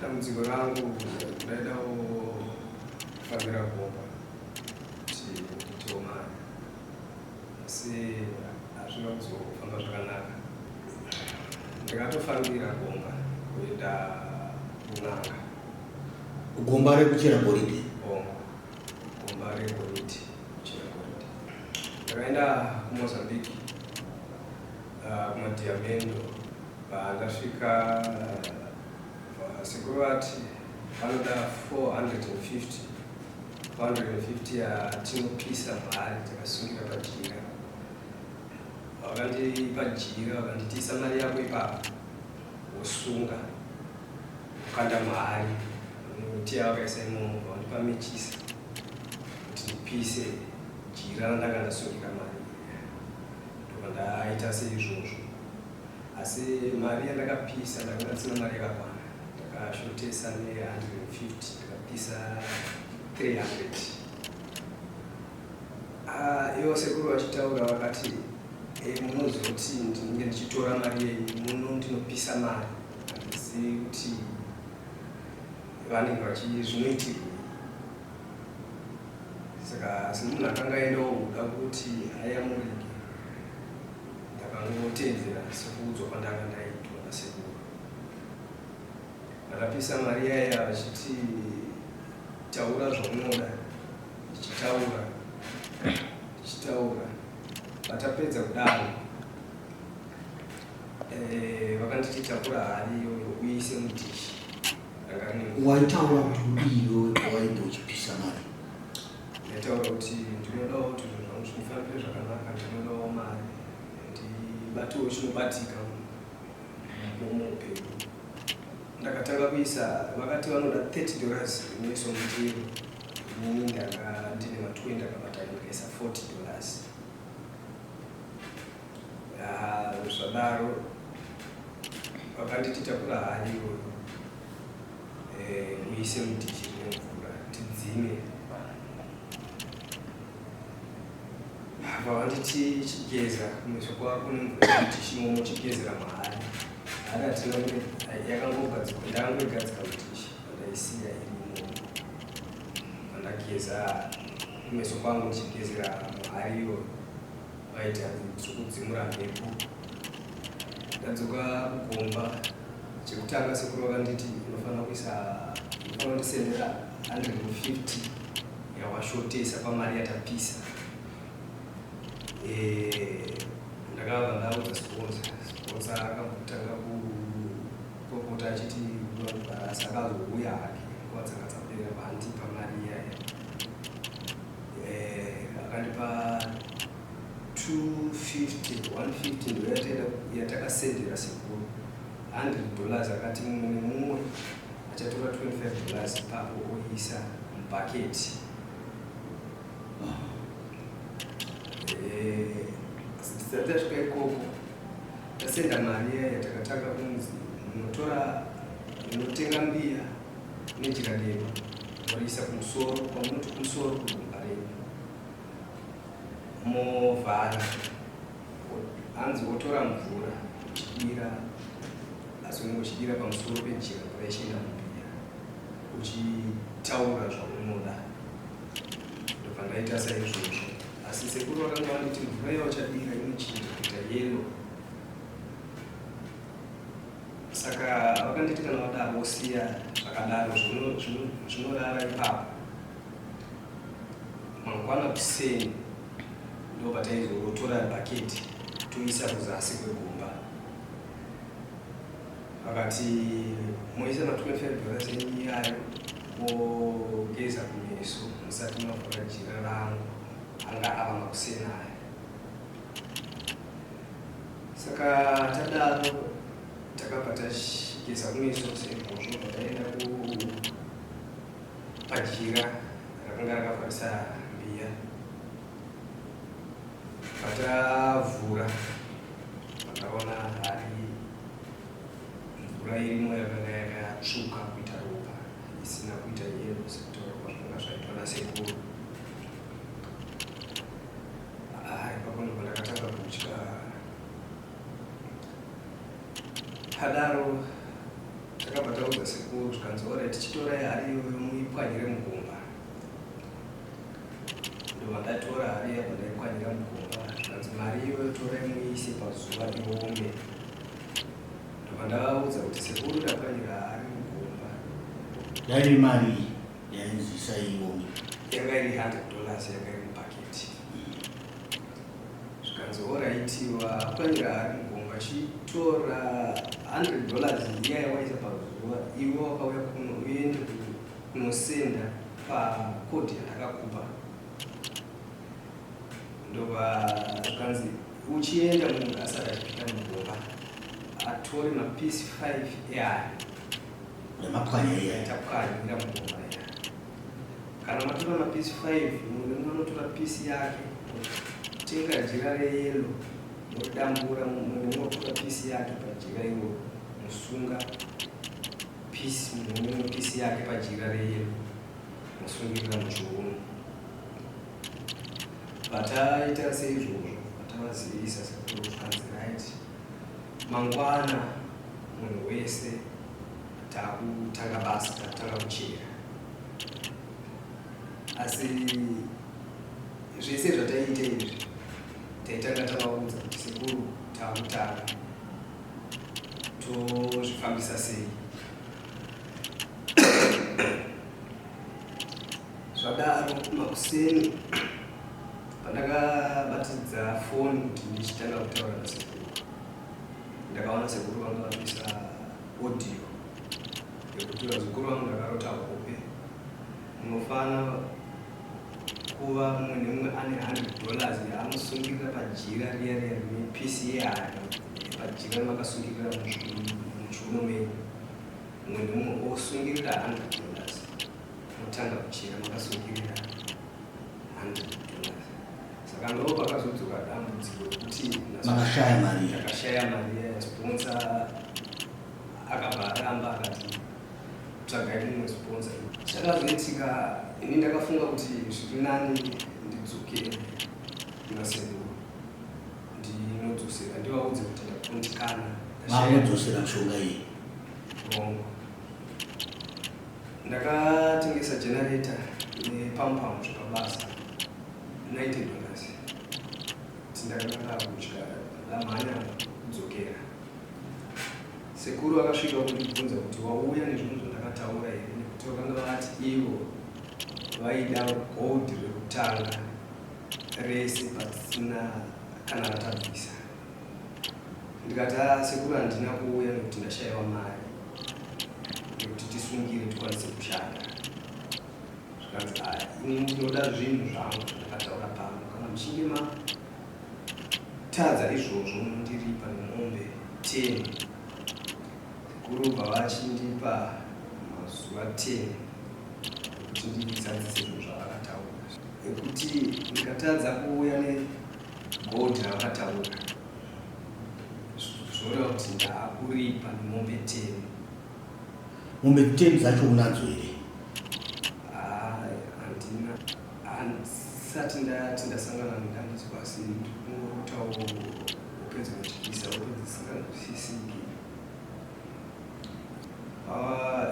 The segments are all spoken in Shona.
Dambudziko rangu, ndaidawo kufambira gomba kuti ndiitewo mari, asi hazvina kuzofamba zvakanaka. Ndakatofambira gomba kuenda kun'anga. Gomba rekuchera goridhe? Hongu, gomba regoridhe, kuchera goridhe. Ndakaenda kuMozambique, kuMadiamendo. Pandasvika, sekuru vati vanoda 450, 450 yatinopisa mari takasungira pajira. Vakandipa jira, vakanditi isa mari yako ipapo, wosunga, wokanda mari miti yavakaisa imomo. Vandipa mechisa kuti ndipise jira randanga ndasungira mari. Ndobva ndaita seizvozvo, asi mari yandakapisa ndakanga ndisina mari yakakwana, ndakashotesa ne150, ndakapisa 300. Ah, ivo sekuru vachitaura vakati, "Munozoti ndinenge ndichitora mari yenyu muno, ndinopisa mari." Handizivi kuti vanenge vachi zvinoitirwei. Saka semunhu akanga aendawo kuda kuti ayamurike, ndakangotedzera sekuudzwa kwandanga ndaitwa nasekuru. Ndakapisa mari yaya, vachiti taura zvaunoda. Ndichitaura, ndichitaura, patapedza kudaro, vakanditi takura hari iyoyo uiise mudhishi ranga rine mvura. Waitaura kuti udii iwewe pawainge uchipisa mari? Ndaitaura kuti ndinodawo kuti zvinhu zvangu zvindifambire zvakanaka, ndinodawo mari, ndibatewo chinobatika muupenyu. Ndakatanga kuisa, vakati vanoda $30 inoiswa mundiro. Inini ndanga ndine ma20 ndakabatana, ndikaisa $40. Ah, zvadaro vakanditi takura hari iyoyo, uise mudhishi rine mvura, tidzime. Apa vanditi chigeza kumeso kwako nemvura mudhishi imomo, chigezera mahari. Hari hatina, yakangogadzikwa, ndakangoigadzika mudhishi, pandaisiya iri imomo. Pandageza kumeso kwangu ndichigezera muhari iyoyo, vaiti hanzi tiri kudzimura mhepo. Ndadzoka kugomba, chekutanga sekuru vakanditi unofanira kuisa, unofanira kundisendera 150 yawashotesa pamari yatapisa. Ndakabva ndaudza sponsor. Sponsor akambotanga kupopota achiti, asi akazouya hake nguva dzanga dzapera, vaandipa mari iyaya. Akandipa 250, 150 ndo yatakasendera sekuru, $100 akati mumwe nemumwe achatora $25 ipapo oisa mubhaketi. Asi tisati tasvika ikoko, tasenda mari iya, yatakatanga kunzi munotora, munotenga mbiya nejira dema, moriisa kumusoro kwamunoti kumusoro kugomba renyu, movhara. Hanzi wotora mvura uchidira, asi unenge uchidira pamusoro pejira, mvura ichienda mumbiya, uchitaura zvaunoda. Ndobva ndaita saizvozvo, asi sekuru vakanga vanditi mvura yauchadira inochinja kuita yellow. Saka vakanditi kana wadaro wosiya zvakadaro, zvinorara ipapo. Mangwana kuseni ndo pataizotora bhaketi toisa kuzasi kwegomba. Vakati moisa ma$25 enyu iyayo, mogeza kumeso musati mavhura jira rangu. Anga ava makuseni aya. Saka tadaro, takabva tachigeza kumeso seizvozvo, taenda pajira rakanga rakavharisa mbiya. Patavhura, vakaona hari, mvura irimo yakanga yakatsvuka kuita ropa, isina kuita yellow sekutaura kwazvakanga zvaitwa nasekuru. Ah, ipapo ndipo ndakatanga kutya. Padaro takabva taudza Ndavaudza sekuru, zvikanzi, "Alright, chitorai hari iyoyo muipwanyire mugomba." Ndobva ndatora hari yabva ndaipwanyira mugomba. Zvikanzi, "Mari iyoyo torai muiise pazuva iome." Ndobva ndavaudza kuti, "Sekuru, ndapwanyira hari mugomba." Yaive mari yainzi isai iome? Yanga iri $100, yanga iri mupaketi. Zvikanzi, "Alright, wapwanyira hari mugomba, chitora $100 iya yawaisa pazuva. Iwe wakauya kuno, uende kunosenda pacode yandakakupa." Ndobva zvikanzi, "Uchienda, munhu asati achipinda mugomba atore mapieces 5 ehari Yamapwanya iya? Tapwanyira mugomba iya. Kana matora mapieces 5, munhu nemumwe anotora piece yake. Tenga jira reyellow, modambura, mumwe nemumwe otora piece yake pajira iroro, musunga piece, mumwe nemumwe piece yake pajira reyellow, musungirira muchiuno." Vataita seizvozvo, vatavazivisa sekuru. Zvikanzi, "Right, mangwana munhu wese takutanga basa, takutanga kuchera." Asi zvese zvataiita izvi, taitanga tavaudza kuti, "Sekuru, takutanga, tozvifambisa sei?" Zvadaro, makuseni pandakabatidza foni kuti ndichitanga kutaura nasekuru, ndakaona sekuru vanga vabisa audio yekuti, "Vazukuru vangu, ndakarota hope. Munofana kuva mumwe nemumwe ane $100 yaanosungirira pajira riya riya rine piece yehari, pajira ramakasungirira muchiuno menyu. Mumwe nemumwe osungirira $100, motanga kuchera makasungirira $100." Saka ndo pakazodzoka dambudziko rekuti Makashaya mari? Takashaya mari. Sponsor akabva aramba, akati, "Tsvagai mumwe sponsor." Chakazoitika, ini ndakafunga kuti zviri nani ndidzokere kuna sekuru, ndinodzosera, ndivaudze kuti ndakundikana. Makunodzosera mishonga iyi? Hongu. Ndakatengesa generator nepamupamu zvepabasa, $90, kuti ndakanga ndakutya. Ndamhanya kudzokera, sekuru akasvika kundibvunza kuti, "Wauya nezvinhu zvandakataura here?" Nekuti vakanga vati ivo vaida gold rekutanga rese pasina kana ratabvisa. Ndikati, "Ah, sekuru, handina kuuya nekuti ndashayiwa mari nekuti tisungire tikwanise kushanda." Zvikanzi, "Aya, ini ndinoda zvinhu zvangu zvandakataura pano. Kana muchinge matadza izvozvo, munondiripa nemombe 10." Sekuru bva vachindipa mazuva 10 ekuti ndizadzise zvinhu zvavakataura, ekuti ndikatadza kuuya negold ravakataura, zvoreva kuti ndaakuripa nemombe 10. Mombe 10 dzacho unadzo here? Handina, handisati ndati ndasangana nedambudziko, asi ndikungorotawo hope dzinotyisa, hope dzisinganzwisisiki.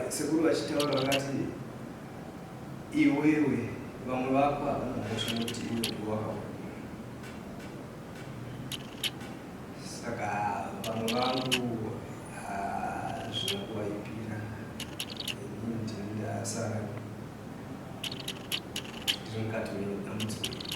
Sekuru vachitaura vakati, "Iwewe, vamwe vako havana mhosva nekuti iwe ndiwe wakaona. Saka vamwe vangu hazvina kuvaipira, inini ndini ndasara ndiri mukati medambudziko iri."